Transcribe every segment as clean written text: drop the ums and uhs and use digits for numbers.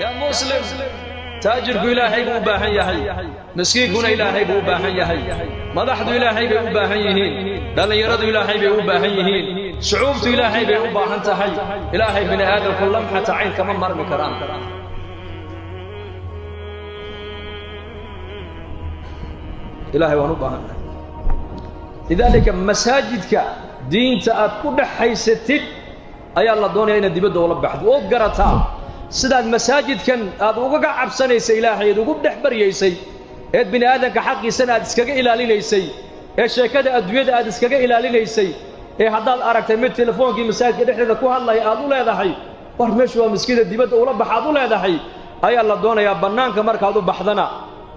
Yaa muslim, taajirku Ilaahay buu u baahan yahay, miskiinkuna Ilaahay buu u baahan yahay, madaxdu Ilaahay bay u baahan yihiin, dhallinyaradu Ilaahay bay u baahan yihiin, shucuubtu Ilaahay bay u baahan tahay. Ilaahay bini aadamku lamxata cayn kama marmi karaan. Ilaahay waan u baahannahay. Lidaalika masaajidka diinta aad ku dhex haysatid ayaa la doonaya inaad dibadda ula baxdo ood garataa sidaad masaajidkan aad ugaga cabsanaysay Ilaahay, eed ugu dhex baryaysay, eed bini aadamka xaqiisana aad iskaga ilaalinaysay, ee sheekada adduunyada aad iskaga ilaalinaysay, ee haddaad aragtay mid telefoonkii masaajidka dhexdeeda ku hadlaya aad u leedahay war meeshu waa maskiida, dibadda ula bax aad u leedahay, ayaa la doonayaa bannaanka markaad u baxdana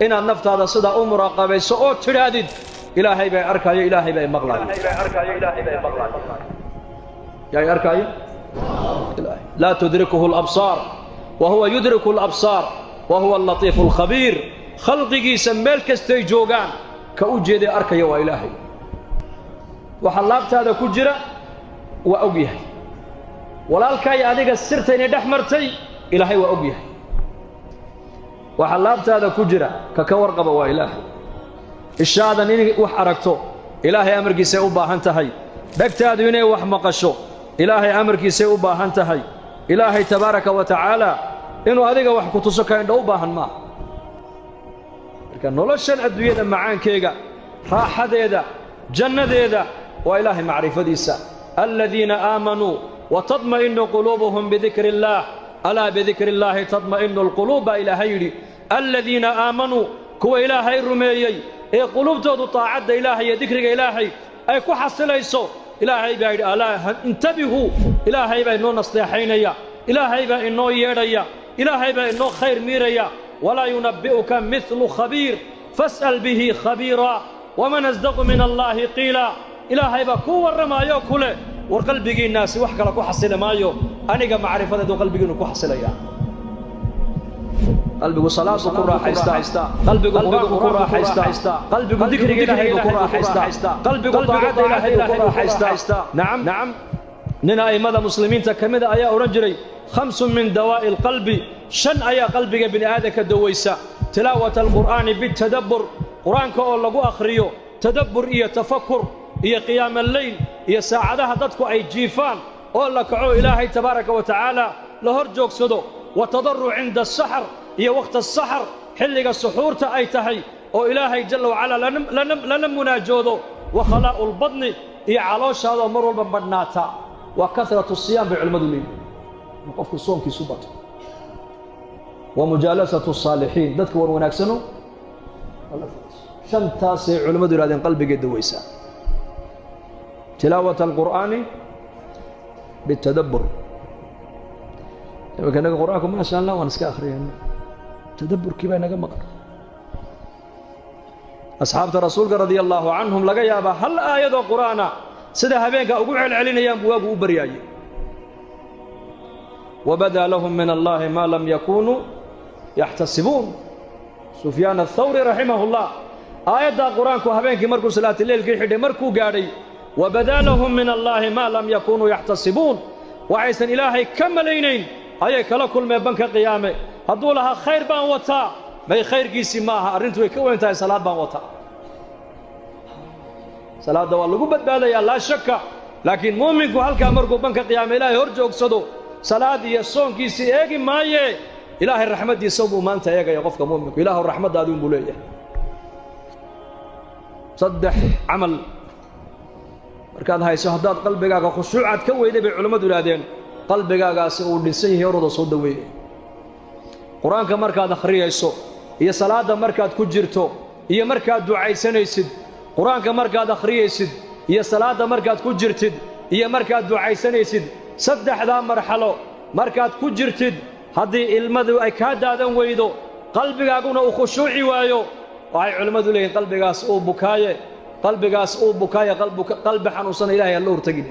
inaad naftaada sidaa u muraaqabayso oo tidhaahdid Ilaahay baa arkaayo, Ilaahay baa maqlaayo. Yaa arkaayo? Laa tudrikuhu alabsaar wa huwa yudriku alabsaar wa huwa allatiifu alkhabiir. Khalqigiisa meel kastay joogaan ka u jeeday arkaya waa Ilaahay. Waxa laabtaada ku jira waa og yahay. Walaalkaay adiga sirta inay dhex martay Ilaahay waa og yahay. Waxa laabtaada ku jira ka warqaba waa Ilaahay. Ishaadan inay wax aragto Ilaahay amarkiisay u baahan tahay, dhegtaadu inay wax maqasho Ilaahay amarkiisay u baahan tahay. Ilaahay tabaaraka wa tacaala inuu adiga wax ku tuso ka indho u baahan maaha. Marka noloshan adduunyada macaankeega, raaxadeeda, jannadeeda waa Ilaahay macrifadiisa. Aladiina aamanuu watadma'inu quluubuhum bidikri illaah, alaa bidikri illaahi tadma'inu alquluub baa Ilaahay yidhi. Aladiina aamanuu, kuwa Ilaahay rumeeyey ee quluubtoodu taacadda Ilaahay iyo dikriga Ilaahay ay ku xasilayso, Ilaahay baa yidhi alaa intabihuu. Ilaahay baa inoo nasteexaynaya, Ilaahay baa inoo yeedhaya, Ilaahay baa inoo khayr miiraya. Walaa yunabbi'uka midlu khabiir fas'al bihi khabiira waman asdaqu min allaahi qiila. Ilaahay baa kuu warramaayo ku leh war qalbigiinnaasi wax kale ku xasili maayo, aniga macrifadeedu qalbigiinnu ku xasilaya. Qalbigu salaadu ku raaxaystaa, qalbigu qur-aanku ku raaxaystaa, qalbigu dikriga Ilaahay buu ku raaxaystaa, qalbigu daacadda Ilaahay buu ku raaxaystaa. Nacam, nacam. Nin a'immada muslimiinta ka mida ayaa odhan jiray 5 min dawaa'i alqalbi, 5 ayaa qalbiga bini aadamka dawaysa. Tilaawata alqur'aani bitadabbur, qur-aanka oo lagu akhriyo tadabbur iyo tafakur, iyo qiyaama alleyl, iyo saacadaha dadku ay jiifaan oo la kaco Ilaahay tabaaraka wa tacaala la hor joogsado, wa tadaruc cinda asaxar, iyo wakhta asaxar xilliga suxuurta ay tahay oo Ilaahay jalla wacalaa lala munaajoodo, wa khalaa'u lbadni, iyo calooshaadoo mar walba madhnaata. Waa kasratu siyaam bay culimmadu leeyihin, in qofku soonkiisu bato. Wa mujaalasatu asaalixiin, dadka war wanaagsano. 5taasay culimmadu yidhahdeen qalbigay dawaysaa. Tilaawata alqur'aani bitadabbur. Imanka innaga qur'aanku maasha Allah waan iska akhriyayna, tadabburkii baa inaga maqan. Asxaabta rasuulka radia allaahu canhum laga yaabaa hal aayadoo qur'aana sida habeenka ugu celcelinayaan buu waagu u baryaayey. Wabadaa lahum min allaahi maa lam yakunuu yaxtasibuun. Sufyaan athawri raximahullah aayaddaa qur-aanku habeenkii markuu salaatileylkii xidhay markuu gaadhay wabadaa lahum min allaahi maa lam yakunuu yaxtasibuun, waxaysan Ilaahay ka malaynayn ayay kala kulmeen banka qiyaame. Hadduu lahaa khayr baan wataa, may khayrkiisii ma aha, arrintu way ka weyn tahay. Salaad baan wataa, salaadda waa lagu badbaadayaa laa shaka, laakiin mu'minku halkaa markuu banka qiyaame Ilaahay hor joogsado salaad iyo soonkiisii eegi maaye, Ilaahay raxmaddiisa buu maanta eegaya qofka mu'minku. Ilaahu raxmaddaadii unbuu leeyahay. 3 camal markaad hayso haddaad qalbigaaga khushuucaad ka weyday bay culimmadu yidhahdeen qalbigaagaasi uu dhinsan yahay, orada soo daweeyey. Qur-aanka markaad akhriyayso, iyo salaadda markaad ku jirto, iyo markaad ducaysanaysid. Qur-aanka markaad akhriyaysid, iyo salaadda markaad ku jirtid, iyo markaad ducaysanaysid, 3daa marxalo markaad ku jirtid haddii ilmadu ay kaa daadan weydo, qalbigaaguna uu khushuuci waayo, waxay culimmadu leeyihin qalbigaas uu bukaaye, qalbigaas uu bukaaye, qalbi xanuunsana Ilahay aan la hortegin.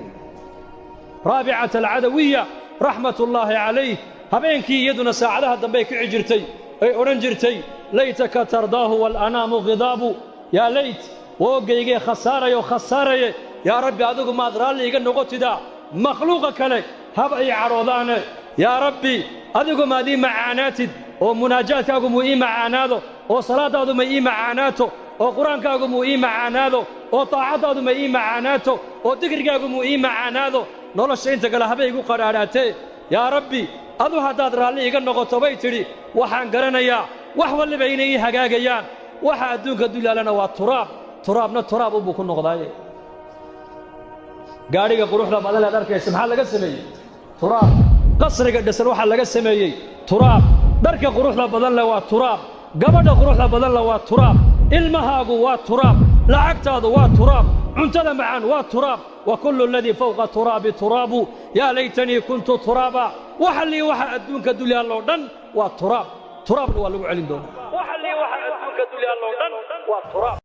Raabicata alcadawiya raxmatullaahi calayh habeenkii iyaduna saacadaha dambe ay kici jirtay, ay odhan jirtay laytaka tardaahu waalanaamu khidaabu, yaa layt woogaygee khasaarayo khasaaraye, yaa Rabbi adigu maad raalli iga noqotidaa, makhluuqa kale hab ay cadhoodaane, yaa Rabbi Adigu maad ii macaanaatid oo munaajaadkaagu muu ii macaanaado, oo salaadaadu ma ii macaanaato, oo qur-aankaagu muu ii macaanaado, oo taacaddaadu ma ii macaanaato, oo dikrigaagu muu ii macaanaado. Nolosha inta kale habay igu qadhaadhaatee. Yaa Rabbi, adu haddaad raalli iga noqoto bay tidhi, waxaan garanayaa wax walliba inay ii hagaagayaan. Waxa adduunka dulyaalana waa turaab, turaabna turaab unbuu ku noqdaaye. Gaadhiga quruxda badan lead arkaysa maxaa laga sameeyey? Turaab. Qasriga dhisan waxaa laga sameeyey turaab. Dharka quruxda badan leh waa turaab. Gabadha quruxda badan leh waa turaab. Ilmahaagu waa turaab. Lacagtaadu waa turaab. Cuntada macaan waa turaab. Wa kullu aladii fawqa turaabi turaabu, yaa laytanii kuntu turaaba. Waxa lii waxa adduunka dulyaaloo dhan waa turaab, turaabna waa lagu celin doonaa. Waxa lii waxa adduunka dulyaaloo dhan waa turaab.